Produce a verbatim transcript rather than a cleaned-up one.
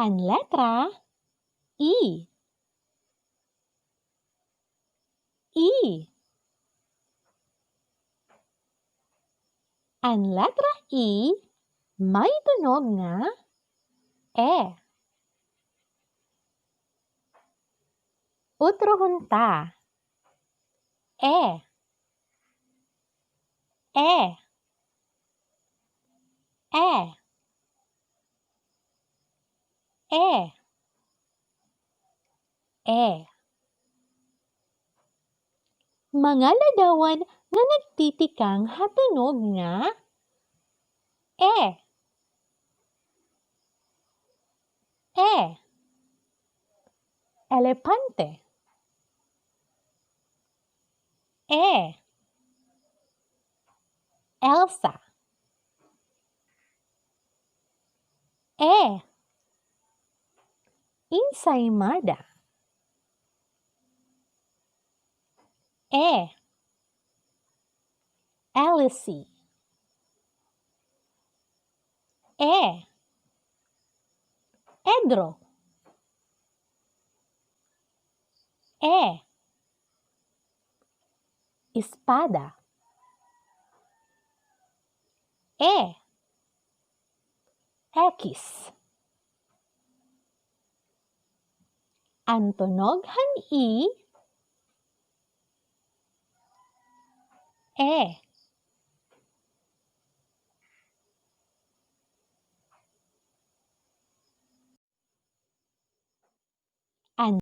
An letra E. E. An letra E may tunog nga e. Utrohon ta. E. E. E. E. E. Mga ladawan nga nagtitikang ha tunog nga e. E. Elepante. E. Elsa. E. Ensaymada. E. Alice. E. Edro. E. Espada. E. X. An tunog han E. E.